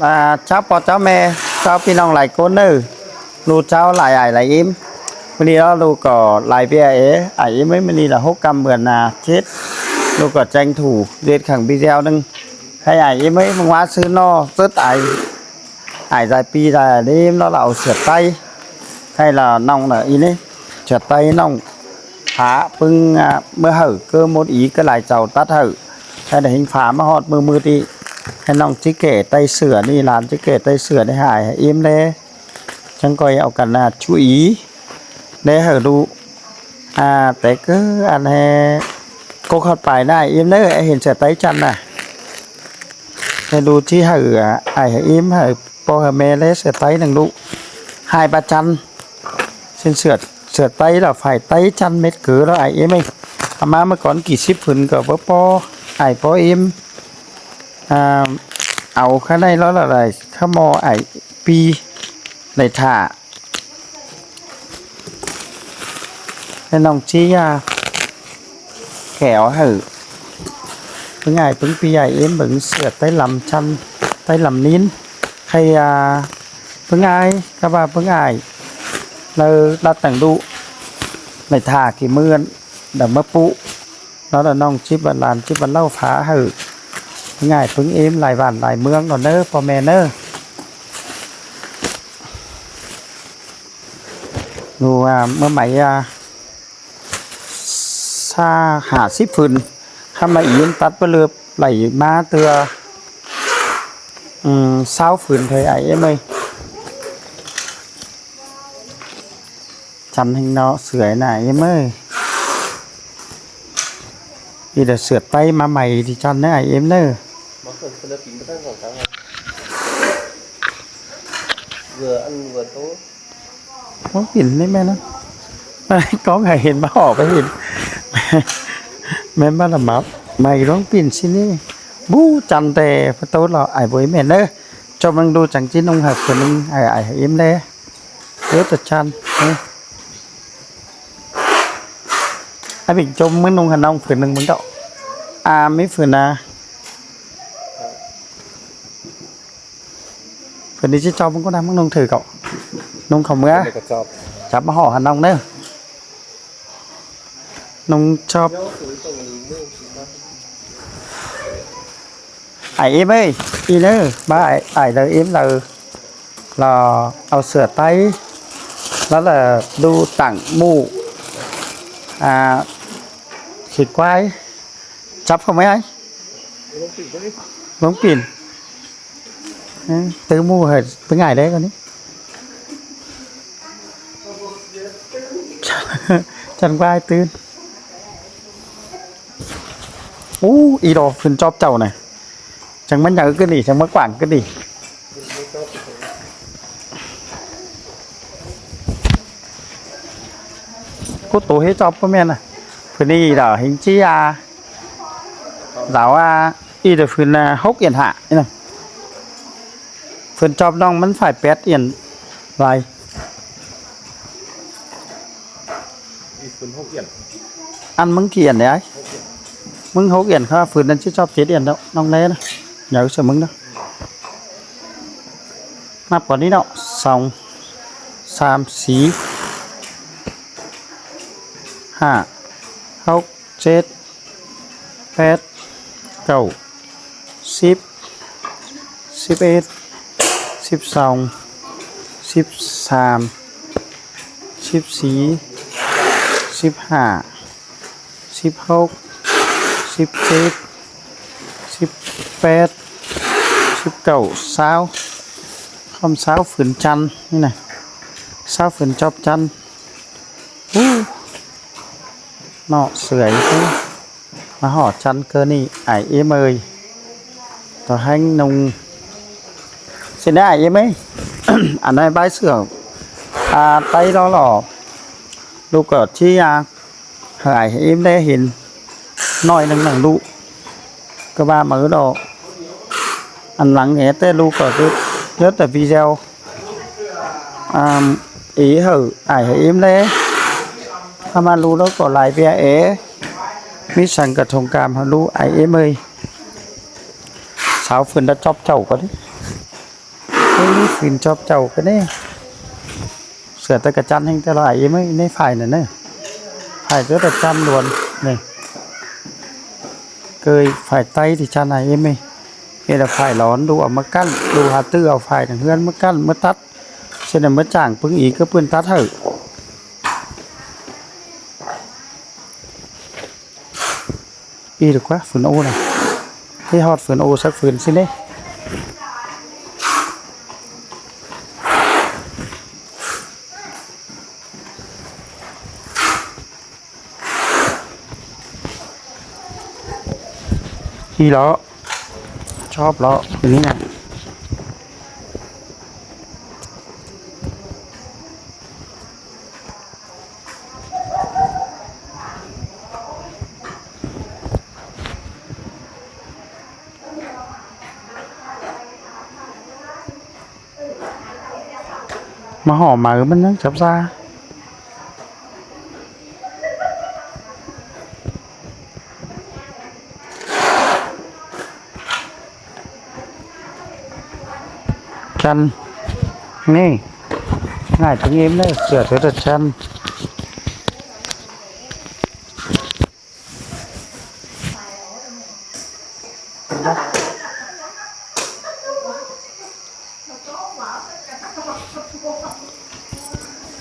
ອ່າ ເຈົ້າພໍ່ເຈົ້າແມ່ ເຈົ້າພີ່ນ້ອງຫຼາຍຄົນເດີ ລູກເຈົ້າຫຼາຍອ້າຍຫຼາຍອີ່ມ. ມື້ນີ້ເນາະ ລູກກໍຫຼາຍເວຍເອ ອ້າຍອີ່ມເອີຍ. ມື້ນີ້ລະຫົກຄ່ຳເດືອນ ອ່າ ເຈັດ ລູກກໍແຈ້ງຖູເຮັດຂັງປີດຽວໜຶ່ງ ໃຫ້ອ້າຍອີ່ມເອີຍ. ເມື່ອວານຊື້ໜໍ່ ເສີດອ້າຍ ອ້າຍຫຼາຍປີຫຼາຍອີ່ມເນາະ ລະເອົາເສືອໄຕ້ ໃຫ້ລະນ້ອງນະ ອີນີ້ ເສືອໄຕ້ນ້ອງ ພາເພິ່ງ ອ່າ ເມື່ອເຫີເກີໝົດອີກ ກໍຫຼາຍເຈົ້າຕັດໃຫ້ ໃຫ້ໄດ້ເຮັງພາມາຮອດມື້ ມື້ນີ້ ໃຫ້ນ້ອງຈິແກ່ໄຕ້ເສືອນີ້ ຫຼານຈິແກ່ໄຕ້ເສືອນີ້ ໃຫ້ອ້າຍອີ່ມແດ່ ຈັ່ງຄ່ອຍເອົາກັນນະ ຊຸອີແດ່ ໃຫ້ດູ ອ່າ ແຕ່ເກີອັນແຮ ກໍຂອດປາຍນະອີ່ມເດີ ໃຫ້ເຫັນເສືອໄຕ້ຈັນນະ ໃຫ້ດູທີ່ໃຫ້ ອ່າ ອ້າຍອີ່ມ ໃຫ້ພໍ່ໃຫ້ແມ່ແລ ເສືອໄຕ້ໜຶ່ງດຸ ໃຫ້ປະຈັນ ເຊັ່ນເສືອ ເສືອໄຕ້ລະ ຝາຍໄຕ້ຈັນເມັດເກີລະ ອ້າຍອີ່ມເອີຍ. ເອົາມາເມື່ອກ່ອນກີ່ສິບຜືນກໍບໍ່ພໍ ອ້າຍພໍອີ່ມ ອ່າ ເອົາຂ້າງໃນລະລະໄດ້ ຂ້າໝໍ້ອ້າຍປີໄດ້ຖ້າ ແລະ ນ້ອງຈີຢາແກເອົາໃຫ້ເພິ່ງອ້າຍເພິ່ງປີອ້າຍເອັມເບິ່ງ ເສືອໄຕ້ລຳຊັ້ນ ໄຕ້ລຳນິນ ໃຫ້ ອ່າ ເພິ່ງອ້າຍ ກະວ່າເພິ່ງອ້າຍ ລະລັດຕັງດຸ ໃນທ່າກີ່ເມືອນ ດຳມະປຸ ລະລະນ້ອງຈິບວັນ ຫຼານຈິບວັນເລົ່າ ຝາກໃຫ້ເພິ່ງອ້າຍເພິ່ງເອັມ ຫຼາຍບ້ານຫຼາຍເມືອງເນາະເດີ ພໍ່ແມ່ເດີ. ຮູ້ວ່າເມື່ອໃໝ່ ອ່າ ຊາ ຫ້າສິບຝືນ ຄຳມາອີນຕັດປະເລີບໄຫຼມາເທື່ອ ອືມ ຊາວຝືນເທື່ອ ອ້າຍເອັມເອີຍ. ຈັນແຮງເນາະ ເສືອນະ ອ້າຍເອັມເອີຍ. ອີດາເສືອໄຕ້ມາໃໝ່ທີ່ຈັນເດີ ອ້າຍເອັມເດີ. ເວອອັນເວອໂຕ ວຽງປິ້ນນີ້ແມ່ນນະ ກ້ອງໃຫ້ເຫັນ ມາອອກໄປເຫັນ ແມ່ນບໍ່ລະ ມາໃໝ່ວຽງປິ້ນຊິນີ້ ບູຈັນແຕ່ປະຕູລາວ ອ້າຍບໍ່ແມ່ນເດີ. ເຈົ້າເບິ່ງດູ ຈັ່ງຊິນຸ່ງໃຫ້ເພິ່ນໜຶ່ງ ອ້າຍ ອ້າຍເອັມແລ ເອີ ຕາຈັນ ເອີ ອາບິງ ຈົ່ມມືນຸ່ງໃຫ້ນ້ອງຝືນໜຶ່ງເບິ່ງເດາະ ອາ ມີຝືນນະ. ເພິ່ນນີ້ຊິຈອບມັນກໍໄດ້ ມັນນຸ່ງຖືເກາະ ນຸ່ງເຂົ້າເມືອ ແລ້ວກໍຈອບ ຈັບມາຫໍ່ໃຫ້ນ້ອງເດີ ນຸ່ງຈອບ ອ້າຍເອັມເອີຍ ອີເດີ ບາຍ ອ້າຍເດີ ເອັມເດີ ລາວເອົາເສືອໄຕ້ ລາວລະດູຕັງໝູ່ ອ່າ ຂີ້ຄວາຍ ຈັບເຂົ້າໄວ້ ລອງປີນ ຕື່ມໝູ່ໃຫ້ໄປຫງາຍໄດ້ກ່ອນນີ້ ຈັນຄວາຍຕື່ນ. ໂອ້ ອີດອກ ເພິ່ນຈອບເຈົ້ານະ ຈັ່ງມັນໃຫຍ່ຂຶ້ນອີກ ຈັ່ງມັນກວ້າງຂຶ້ນອີກ. ໂອ້ ໂຕເຮັດຈອບບໍ່ແມ່ນນະ ເພິ່ນນີ້ດາວເຮັງຈີອາ ດາວວ່າ ອີດາເພິ່ນນະ ຫົກອຽນຫ້າ ນີ້ນະ ເພິ່ນຈອບນ້ອງມັນຝາຍແປດອຽນ ລາຍ ອີເພິ່ນຫົກອຽນ ອັນມຶງກຽນໄດ້ ມຶງຫົກອຽນ ຂ້າຝືນນັ້ນຊິຈອບເຈັດອຽນແລ້ວ ນ້ອງແລນະ ເດີ ສະມຶງເດີ ນັບກ່ອນນີ້ເນາະ ສອງ ສາມ ສີ່ ຫ້າ ຫົກ ເຈັດ ແປດ ເກົ້າ ສິບ ສິບເອັດ ສິບສອງ ສິບສາມ ສິບສີ່ ສິບຫ້າ ສິບຫົກ ສິບເຈັດ ສິບແປດ ສິບເກົ້າ ຊາວ ຄຳຊາວຝືນຈັນນີ້ນະ ຊາວຝືນຈອບຈັນ. ໂອ້ ເນາະ ເສຍອີກ ມາຫໍ່ຈັນເກີນີ້ ອ້າຍເອັມເອີຍ ຕໍ່ແຮງນຸ່ງຊິໄດ້ ອ້າຍເອັມເອີຍ. ອັນໃດບາຍເສື້ອ ອ່າ ໄຕຫຼໍ່ໆ ລູກກໍທີ່ ອ່າ ໃຫ້ອ້າຍເອັມໄດ້ເຫັນໜ້ອຍໜຶ່ງນຳລູກ ກໍວ່າມາເອີດອກ ອັນຫຼັງແຫແຕ່ລູກກໍເຮັດ ເຫຼືອແຕ່ວີດຽວ ອ່າ ເອ ເຮີ ອ້າຍເອັມແລ ຖ້າມາລູກແລ້ວກໍຫຼາຍເວຍເອ ມີສັງກະທົງກາມຫາລູກ ອ້າຍເອັມເອີຍ. ສາວເພິ່ນລະຈອບເຈົ້າກໍດີ ເອີ ຝືນຈອບເຈົ້າກະເດ້. ເສືອຕະກະຈັນແຮ່ງແຕ່ລະ ອ້າຍເອັມເອີຍ ໃນຝ້າຍນັ້ນເດີ ຝ້າຍເສືອຕະກະຈັນລວນນີ້ ເກີຍຝ້າຍໄຕທີ່ຊັ້ນ ອ້າຍເອັມເອີຍ. ເຮັດໃຫ້ຝ້າຍຫຼອນ ດູເອົາມາກັ້ນ ດູຫາຕື້ເອົາຝ້າຍເຮືອນມາກັ້ນມາຕັດ ເຊັ່ນນັ້ນມາຈ້າງປຶ້ງອີກ ກະປຶ້ນຕັດໃຫ້. ອີດກວ່າຝືນໂອນະ ໄປຮອດຝືນໂອສັກຝືນຊິເດ້. ອີ່ເລາະ ຊອບເລາະ ອັນນີ້ນະ. ມາຫໍ່ໄໝມັນຍັງຈັບຊາ ຈັນ ນີ້ ງ່າຍເຖິງເອັມເດີ ເສືອເທື່ອຕະຈັນ.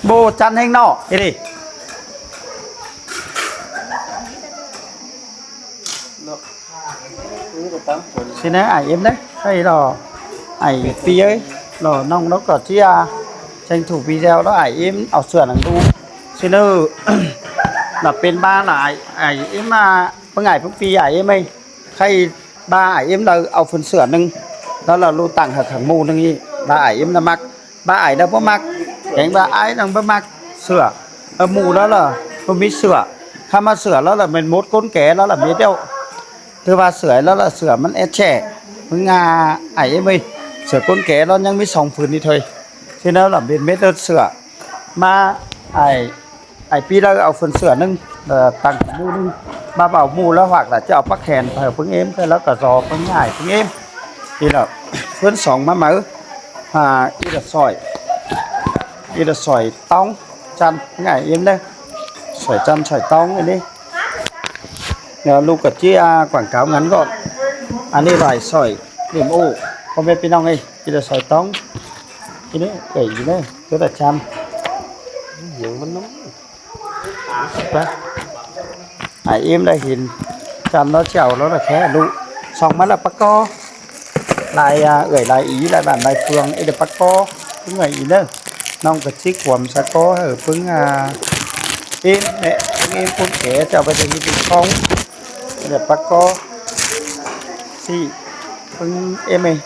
ໂບ ຈັນແຮງເນາະ ເຮັດດີ ຊິນະ ອ້າຍເອັມເດ້ ໃຫ້ລໍ ອ້າຍປີເອີຍ ລໍນ້ອງນົກກະເຈຍ ແຈງຖູປີແຊວ ລໍອ້າຍເອັມ ເອົາເສືອໜັງດູ ຊິເນີ ລະເປັນບ້າລະ ອ້າຍເອັມມາ ປະຫງາຍປະປີ ອ້າຍເອັມເອີຍ ໃຫ້ ບ້າອ້າຍເອັມລະເອົາຝືນເສືອໜຶ່ງ ລະລະລູກຕັ້ງໃຫ້ຂັງໝູ່ໜຶ່ງອີກ ບ້າອ້າຍເອັມລະມັກ ບ້າອ້າຍລະບໍ່ມັກ ແກງບ້າອ້າຍນະບໍ່ມັກເສືອ ເອີ ໝູ່ລະລະບໍ່ມີເສືອ ຄຳວ່າເສືອລະລະແມ່ນໝົດກົ້ນແກລະລະມີແລ້ວ ຖືວ່າເສືອລະລະເສືອມັນແອດແຊ ມຶງ ອາ ອ້າຍເອັມເອີຍ ເສືອກົ້ນແກລະຍັງມີສອງຝືນນີ້ເທີຍ ຊິແນວລະເປັນເມັດເລືອດເສືອ ມາອ້າຍ ອ້າຍປີລະເອົາຝືນເສືອໜຶ່ງ ເອີ ຕັ້ງໝູ່ໜຶ່ງ ມາເອົາໝູ່ລະຫວາກລະຈະເອົາປາແຂນເພິ່ງເອັມ ແລ້ວກະຊອປຶ້ງອ້າຍປຶ້ງເອັມ ອີລະເພິ່ນສອງມາເໝີ ອາ ອີລະຊອຍ ອີລະຊອຍຕ້ອງຈັນ ປຶ້ງອ້າຍເອັມເດີ ຊອຍຈັນຊອຍຕ້ອງອັນນີ້ ແລ້ວລູກກະຈິອາ ກວາງກາວງັນກໍ ອັນນີ້ລາຍຊອຍເລັມໂອ ພໍ່ແມ່ພີ່ນ້ອງເອີຍ ອີລະຊອຍຕ້ອງ ອີນີ້ເອີຍ ອີນີ້ເດີ ເດີຕາຈັນ ຫຍັງມັນນຳ ໄປ ອ້າຍເອັມໄດ້ເຫັນ ຈຳລາວເຈົ້າລາວລະແຄ່ລຸ ສ່ອງມາລະປະກໍ ລາຍ ອາ ເອື້ອຍລາຍອີ ລາຍບ້ານລາຍເຟືອງ ເອີ ລະປະກໍ ເອື້ອຍອີເດີ ນ້ອງກະຊິກວມສະກໍ ເອີ ປຶ້ງ ອາ ເອັມ ແລະ ປຶ້ງເອັມ ປຶ້ງແອ ຈະເອົາໄປເຮັດເປັນຂອງ ລະປະກໍ ຊິ ປຶ້ງເອັມ ເອີຍ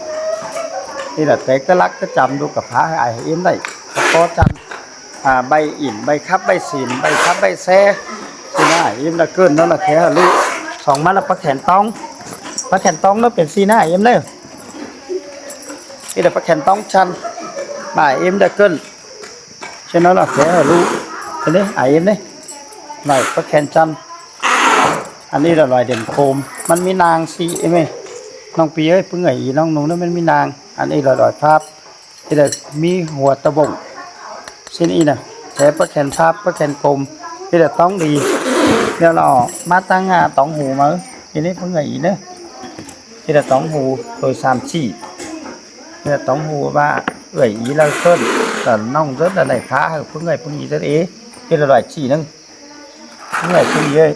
ນີ້ລະແຕກຕະຫຼັກຕະຈຳ ດູກະພາໃຫ້ອ້າຍເອັມໄດ້ ປະກໍຈັນ ອາ ໃບອິນ ໃບຄັບ ໃບສີນ ໃບຄັບ ໃບແຊ ຊີ້ນະ ອີມລະເກີນເນາະ ລະແຄ ລູກ ສອງມາລະປາແຂນຕ້ອງ ປາແຂນຕ້ອງເນາະ ເປັນຊີ້ນະ ອີມເດີ ອີລະປາແຂນຕ້ອງຊັນ ບາຍ ອີມລະເກີນ ເຊັ່ນນັ້ນລະແຄ ລູກ ເຫັນເດ້ ອາ ອີມເດ້ ລາຍປາແຂນຊັນ ອັນນີ້ລະລາຍເດັ່ນໂຄມ ມັນມີນາງຊີ້ ເຫັນໄໝ ນ້ອງປີເອີຍ ປຶ້ງເອີຍ ອີນ້ອງໜູນະ ມັນມີນາງ ອັນນີ້ລະລາຍພາບ ທີ່ລະມີຫົວຕະບົງ ເຊັ່ນອີ່ນະ ແຖມປະແຂນພາບ ປະແຂນກົມ ທີ່ລະຕ້ອງດີ ແລ້ວລະມາຕັ້ງ ອາ ຕ້ອງຫູມາ ທີ່ນີ້ເພິ່ງເອີຍອີເດີ ທີ່ລະຕ້ອງຫູໂດຍສາມຊີ້ ທີ່ລະຕ້ອງຫູວ່າເອື້ອຍອີລະເຊີນ ແລ້ວນ້ອງເຊີນລະໄດ້ພາໃຫ້ເພິ່ງເອີຍເພິ່ງອີເດີ ທີ່ລະຫຼາຍຊີ້ໜຶ່ງ ເມື່ອຍຄືເອີຍ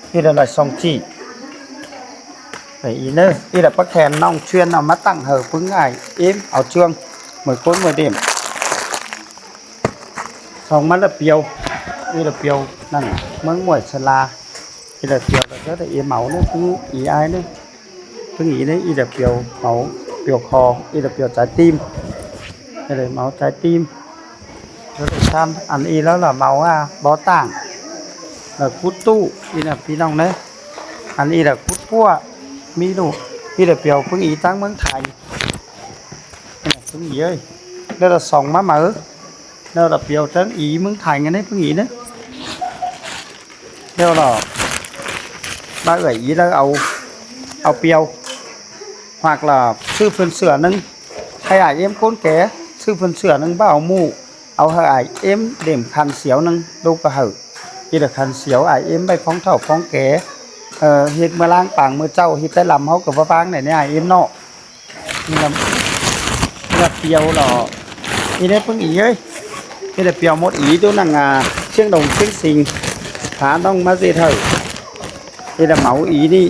ທີ່ລະລາຍຊອງຈີ່ ໄປອີເນີ ທີ່ລະປາແຂນນ້ອງຊວນເອົາມາຕັ້ງເຮີປຶ້ງອ້າຍເອມ ເອົາເຈື່ອງເໝີກົ້ນເໝີເດັມ ຊອງມັນລະປຽວ ທີ່ລະປຽວນັ້ນ ເມືອງມວຍສະລາ ທີ່ລະປຽວລະເດີ ເອີເໝົາເນີ ຄືອີອ້າຍເນີ ປຶ້ງອີເນີ ອີລະປຽວເໝົາ ປຽວຄໍ ອີລະປຽວຈາຍຕີມ ອີລະເໝົາຈາຍຕີມ ລະໄດ້ຊາມ ອັນອີລະລະເໝົາ ອາ ບໍ່ຕ່າງ ລະຂຸດຕູ້ ອີນະ ພີ່ນ້ອງເນີ ອັນອີລະຂຸດປົວ ມີລູກ ອີລະປຽວ ປຶ້ງອີຕັ້ງເມືອງໄທ ປຶ້ງອີເອີຍ ລະລະສອງມາເໝີ ລະລະປຽວຕັ້ງອີເມືອງໄທ ອັນນີ້ປຶ້ງອີເນີ ແລ້ວລະ ມາເອື້ອຍອີລະເອົາ ເອົາປຽວ ມັກລະຊື້ເພິ່ນເສື້ອໜຶ່ງ ໃຫ້ອ້າຍເອັມໂກນແກ ຊື້ເພິ່ນເສື້ອໜຶ່ງ ບໍ່ເອົາໝູ່ ເອົາໃຫ້ອ້າຍເອັມເຫຼັ້ມຄັນສຽວໜຶ່ງ ລູກກໍໃຫ້ ອີລະຄັນສຽວ ອ້າຍເອັມໄວ້ຟອງເຖົ້າຟອງແກ່ ເອີ ເຮັດເມືອລ້າງປາງມື້ເຊົ້າ ເຮັດແຕ່ລຳເຮົາກໍບໍ່ວ່າງໄດ້ ອ້າຍເອັມເນາະ. ນີ້ລະ ນີ້ລະປຽວລະ ນີ້ເດ້ເພິ່ງອີເອີຍ ນີ້ລະປຽວໝົດອີ ໂຕໜັງ ອາ ຊຽງດົງຊຽງສິງ ພານ້ອງມາເຮັດໃຫ້ ນີ້ລະເໝົາອີນີ້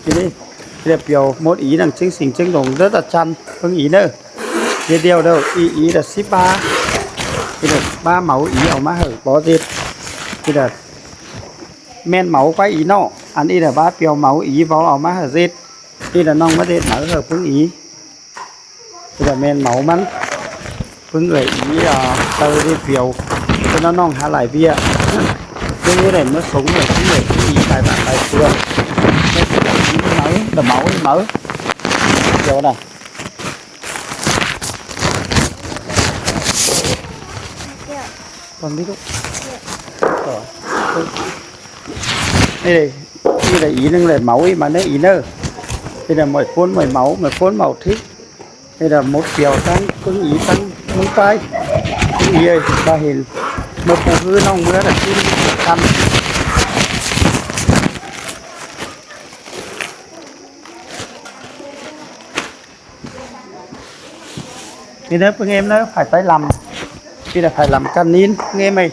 ນີ້ເດ້ ນີ້ລະປຽວໝົດອີ ໜັງຊຽງສິງຊຽງດົງເດີ ຕາຈັນ ເພິ່ງອີເດີ ດຽວເດີ ອີ ອີລະສິບບາດ ນີ້ລະບາເໝົາອີເອົາມາໃຫ້ບໍ່ເຮັດ ນີ້ລະແມ່ນເໝົາໄປອີເນາະ ອັນນີ້ລະບາປຽວເໝົາອີ ເວົ້າເອົາມາໃຫ້ເຮັດ ນີ້ລະນ້ອງມາເຮັດໃຫ້ເພິ່ງອີ ນີ້ລະແມ່ນເໝົາມັນ ເພິ່ງເອື້ອຍອີ ອ່າ ເຕີເຮັດປຽວ ເພິ່ນເອົານ້ອງຫາຫຼາຍເບ້ຍ ເພິ່ງໄດ້ມາສົ່ງໃຫ້ເພິ່ງເອື້ອຍອີຫຼາຍບາດຫຼາຍເທື່ອ ເໝົາ ເໝົາ ເໝົາ ດຽວນະ ເບິ່ງດິລູກ ນີ້ເດ້ ນີ້ລະອີໜຶ່ງລະເໝົາອີມາເນີ ອີເນີ ນີ້ລະໝອຍໂພນໝອຍເໝົາ ໝອຍໂພນເໝົາທິ ນີ້ລະໝົດປຽວທັງເພິ່ງອີທັງເມືອງປາຍ ເພິ່ງອີເອີຍ ບໍ່ເຫັນ ເມື່ອປູຄືນ້ອງເມືອລະກິນກັນ. ນີ້ເດີເພິ່ງເອັມເດີ ພາຍໃຕ້ລຳ ນີ້ລະພາຍລຳກັນນີນ ເພິ່ງເອັມເອີຍ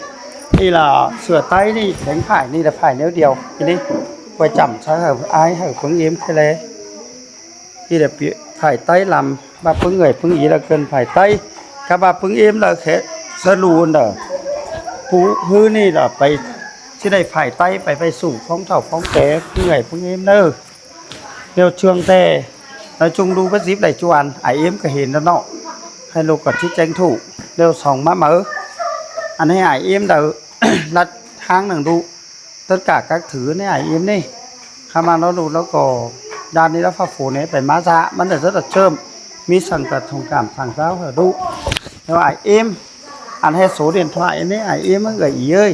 ນີ້ລະເສື້ອໃຕ້ນີ້ແຂງພາຍນີ້ລະພາຍແນວດຽວ ນີ້ໄວ້ຈຳໃຊ້ໃຫ້ອ້າຍໃຫ້ເພິ່ງເອັມແຄ່ແລ ນີ້ລະພາຍໃຕ້ລຳ ວ່າເພິ່ງເອີຍເພິ່ງອີລະເກີນພາຍໃຕ້ ກະວ່າເພິ່ງເອັມລະແຄ່ສະລູນເດີ ປູຄືນີ້ລະໄປ ຊິໄດ້ພາຍໃຕ້ໄປໄວ້ສູ່ຂອງເຖົ້າຂອງແກ່ເພິ່ງເອີຍເພິ່ງເອັມເດີ. ແລ້ວເຊື່ອງແຕ່ລາວຈົ່ງດູປະສິບໄດ້ຈວນ ອ້າຍເອັມກໍເຫັນແລ້ວເນາະ ໃຫ້ລູກກໍຊີ້ແຈງຖືກ ແລ້ວສອງມາເໝີ ອັນໃຫ້ອ້າຍເອັມໄດ້ລັດທາງໜຶ່ງດູ ຕັດກາກັກຖືໃນອ້າຍເອັມນີ້ ຄຳວ່າລາວດູ ລາວກໍດ້ານນີ້ລາວຟ້າຝົນໃຫ້ໄປມາຊະ ມັນໄດ້ເສີດເຈີມ ມີສັງກັດສົງຄາມສັງເຊົາເຮີດູ ແລ້ວອ້າຍເອັມ ອັນແຮໂສດຽນທວາຍນີ້ ອ້າຍເອັມເອີຍ ເອີຍ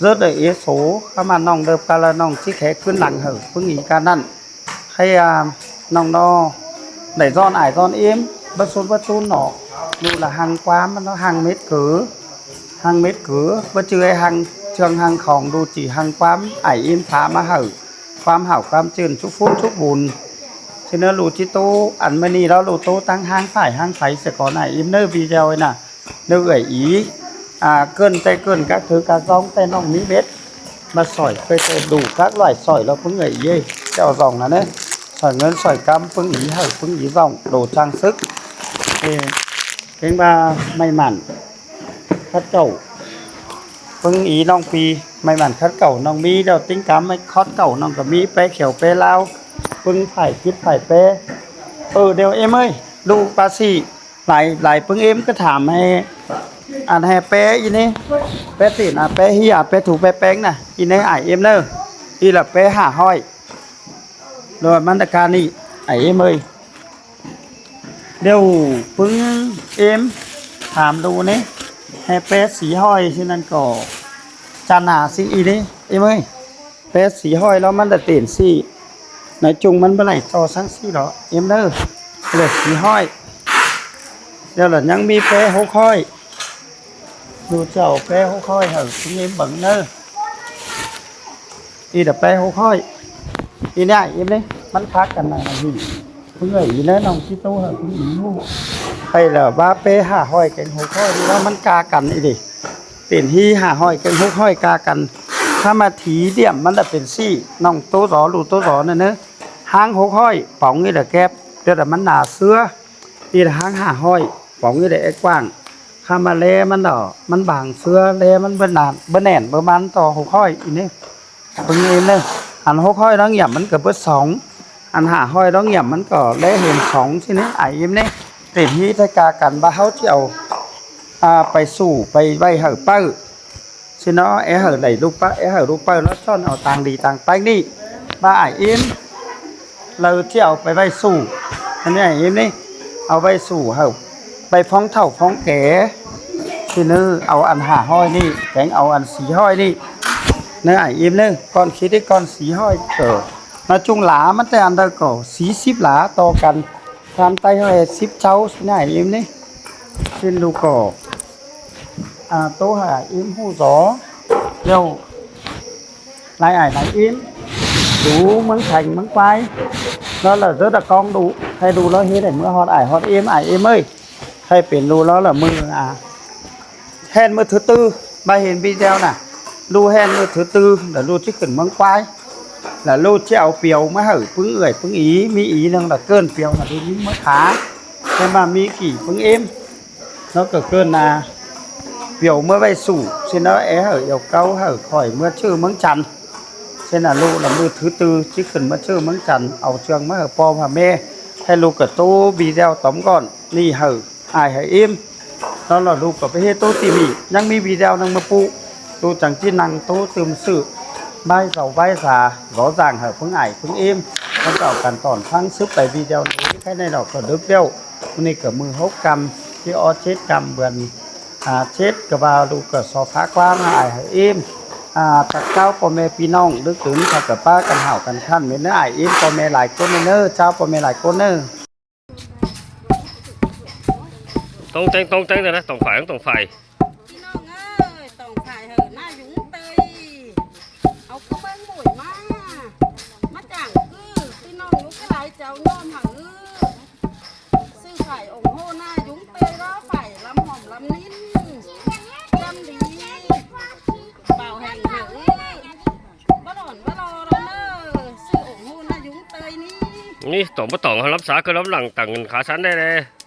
ເລີດເອີຍເອໂສ ຄຳວ່ານ້ອງເດີບກາລະນ້ອງຊິແຂກຂຶ້ນຫຼັງເຮີ ປຶງອີການັ້ນ ໃຫ້ ອາ ນ້ອງນໍໄດ້ຊ້ອນອ້າຍຊ້ອນເອັມ ເບິດສຸດເບິດສູນເນາະ ດູລະຮັ່ງຄວາມມັນເນາະ ຮັ່ງເມັດເກີ ຮັ່ງເມັດເກີ ບໍ່ຈື່ໃຫ້ຮັ່ງເຄື່ອງຮັ່ງຂອງ ດູຈີຮັ່ງຄວາມອ້າຍເອັມພາມາໃຫ້ ຄວາມຫາວຄວາມຈື່ນ ສຸກຟຸນສຸກບຸນ ຊິເນີລູຈີໂຕ ອັນມື້ນີ້ລາວລູໂຕຕັ້ງຮັ່ງຝ້າຍຮັ່ງໄຟສະກ່ອນ ອ້າຍເອັມເນີ ບີແຈວນະ ເນີເອື້ອຍອີ ອາ ເກີນແຕ່ເກີນກະຖືກະຊອງ ແຕ່ນ້ອງມີເບັດ ມາຊ່ອຍ ເຄີຍແຕ່ດູກະຫຼາຍຊ່ອຍລາວ ປຶງເອື້ອຍອີ ເຈົ້າສອງນະເນີ ຊ່ອຍເງິນຊ່ອຍຄຳ ປຶງອີເຮີ ປຶງອີສອງ ໂດຈາງຊຶກ ເອີ ເພງວ່າໄມ້ໝັ້ນ ຂັດເກົ້າ ປຶງອີນ້ອງປີ ໄມ້ໝັ້ນຂັດເກົ້າ ນ້ອງມີ ດຽວຕິງກຳ ໄມ້ຂັດເກົ້າ ນ້ອງກະມີ ແປຂຽວ ແປລາວ ປຶງຝ້າຍກິດ ຝ້າຍແປ ເອີ ດຽວເອັມເອີຍ ລູກປາຊີ ຫຼາຍ ຫຼາຍປຶງເອັມກໍຖາມໃຫ້ ອັນໃຫ້ແປອີນີ້ ແປຕີນ ອາ ແປເຮຍ ແປຖູ ແປແປງນະ ອີນີ້ອ້າຍເອັມເນີ ອີລະແປຫ້າຮ້ອຍ ໂດຍມາດຕະການນີ້ ອ້າຍເອັມເອີຍ ດຽວປຶງເອັມຖາມດູນີ້ ແຮແປສີ່ຮ້ອຍ ຊິນັ້ນກໍຈານໜາຊິອີນີ້ ເອັມເອີຍ ແປສີ່ຮ້ອຍ ແລ້ວມັນໄດ້ເຕັນສີ່ ໃນຈຸງມັນບໍ່ໄຫຼຕໍ່ສັງສີ່ເນາະ ເອັມເດີ ເຫຼືອສີ່ຮ້ອຍ ແລ້ວລະຍັງມີແປຫົກຮ້ອຍ ດູເຈົ້າແປຫົກຮ້ອຍ ໃຫ້ເອັມເບິ່ງເດີ ອີດະແປຫົກຮ້ອຍ ອີນີ້ເອັມເດ້ ມັນຄັກກັນນະ ເພື່ອອີເດີ ນ້ອງຊິໂຕໃຫ້ເພິ່ນອີ ໃຫ້ລະວ່າແປຫ້າຮ້ອຍ ແກງຫົກຮ້ອຍ ນີ້ວ່າມັນກາກັນອີເດ້ ເປັນຮີຫ້າຮ້ອຍ ແກງຫົກຮ້ອຍ ກາກັນ ຖ້າມາຖີດຽມມັນລະເປັນສີ່ ນ້ອງໂຕສອ ລູກໂຕສອນັ້ນເດີ ຫ້າງຫົກຮ້ອຍ ປອງນີ້ລະແກັບ ແຕ່ລະມັນໜາເສືອ ນີ້ລະຫ້າງຫ້າຮ້ອຍ ປອງນີ້ລະແອກກວ້າງ ຂ້າມາແລມັນດອກ ມັນບາງເສືອ ແລມັນບໍ່ໜາ ບໍ່ແໜ້ນ ບໍ່ມັນຕໍ່ຫົກຮ້ອຍອີນີ້ ເບິ່ງເອງເດີ ອັນຫົກຮ້ອຍດອກຫຍ້ຳມັນກໍເບິດສອງ ອັນຫ້າຮ້ອຍດອກຫຍ້ຳມັນກໍແລເຫັນສອງຊີ້ນີ້ ອາອີມນີ້ ເປັນຮີດໃຫ້ກາກັນວ່າເຮົາຊິເອົາ ອາ ໄປສູ່ໄປໄວ້ໃຫ້ເປີ້ນ ຊິເນາະ ແອເຮີໄດ້ລູກປະ ແອເຮີລູກເປີ້ນ ແລ້ວຊ້ອນເອົາຕ່າງດີຕ່າງໄປນີ້ ວ່າອາອີມ ລາວຊິເອົາໄປໄວ້ສູ່ ອັນນີ້ອາອີມນີ້ ເອົາໄວ້ສູ່ເຮົາ ໄປຟ້ອງເຖົ້າຟ້ອງແກ່ ຊິເນີ ເອົາອັນຫ້າຮ້ອຍນີ້ ແບ່ງເອົາອັນສີ່ຮ້ອຍນີ້ ເນີ ອາອີມເນີ ກ້ອນຄິດໄດ້ກ້ອນສີ່ຮ້ອຍ ເອີ ອາ ຈຸງຫຼາມັນແຕ່ອັນໃດກໍສີ່ສິບຫຼາຕໍ່ກັນ ຕາມໃຕ້ເຮົາເຮັດສິບເຈົ້າຊິນາເອັມນີ້ ເຊັ່ນລູກກໍ ອາ ໂຕຫາເອັມຮູ້ສອ ແລ້ວ ຫຼາຍອ້າຍຫຼາຍເອັມ ດູເມືອງແຂງເມືອງປາຍ ແລ້ວລະເດີຕະກອງດູ ໃຫ້ດູລາວເຮັດໃຫ້ເມືອຮອດອ້າຍຮອດເອັມ ອ້າຍເອັມເອີຍ ໃຫ້ເປັນລູລາວລະມື ອາ ແຮ່ນມືຖືຕື້ ບາເຫັນບີແດວນະ ລູແຮ່ນມືຖືຕື້ ລະລູຊິຂຶ້ນເມືອງປາຍ ລະລູຊິເອົາປຽວມາໃຫ້ປຶ້ງເອື້ອຍປຶ້ງອີ ມີອີໜຶ່ງລະເກີນປຽວນະ ລູຍິງເມືອຂາ ແຕ່ວ່າມີຂີ້ປຶ້ງເອັມ ລາວກໍເກີນນາ ປຽວເມືອໄວ້ສູ່ ເຊັ່ນວ່າແອໃຫ້ເອົາເກົ້າໃຫ້ຂ້ອຍເມືອຊື່ເມືອງຈັນ ເຊັ່ນນະ ລູລະມືຖືຕື້ຊິຂຶ້ນມາຊື່ເມືອງຈັນ ເອົາເຄື່ອງມາໃຫ້ພໍ່ມາແມ່ ໃຫ້ລູກກະໂຕບີແດວຕອມກ່ອນ ນີ້ໃຫ້ອ້າຍໃຫ້ເອັມ ແລ້ວລະລູກກໍໄປເຮັດໂຕຕີມີ ຍັງມີບີແດວນັ່ງມາປຸ ລູກຈັ່ງຊິນັ່ງໂຕຕື່ມຊື່ ໄວ້ເຊົາໄວ້ສາ ລໍສ້າງໃຫ້ເພິ່ງອ້າຍເພິ່ງເອັມ ມັນກໍເອົາກັນຕອນຟັງສືບໄປບີແດວນີ້ ໃຄແນ່ດອກກໍດຶກແລ້ວ ມື້ນີ້ກໍມື້ຫົກກຳ ຊິອອດເຈັດກຳເດືອນ ອາ ເຈັດ ກໍວ່າລູກກໍຂໍຝາກຄວາມໃຫ້ອ້າຍໃຫ້ເອັມ ອາ ຕາເຈົ້າພໍ່ແມ່ພີ່ນ້ອງ ດຶກຕື່ນເຂົາກໍປາກັນຫາວກັນຂັນແມ່ນເດີ ອ້າຍເອັມພໍ່ແມ່ຫຼາຍຄົນເດີ ເຈົ້າພໍ່ແມ່ຫຼາຍຄົນເດີ. ຕ້ອງແຈ້ງ ຕ້ອງແຈ້ງເດີນະ ຕ້ອງຝາຍ ຕ້ອງຝາຍ ພີ່ນ້ອງເອີຍ ຕ້ອງຝາຍເຫີນາຍຸງເຕີຍ ເອົາກະເບື້ອງໝູຍມາ ມາຈ້າງຄື ພີ່ນ້ອງຢູ່ກະຫຼາຍເຈົ້າຍອມຫາ ຊື່ຝາຍອົງໂຫນາຍຸງເຕີຍລາວຝາຍລຳຫອມລຳນິນ ຈຳດີ ບ່າວແຫ່ງເອີຍ ບໍ່ຫຼອນບໍ່ລໍລະເນີ ຊື່ອົງໂຫນາຍຸງເຕີຍນີ້ ນີ້ຕອງບໍ່ຕອງ ເຮົາລຳສາຄືລຳຫຼັງ ຕັ້ງຂາສັນແດ່ໆ.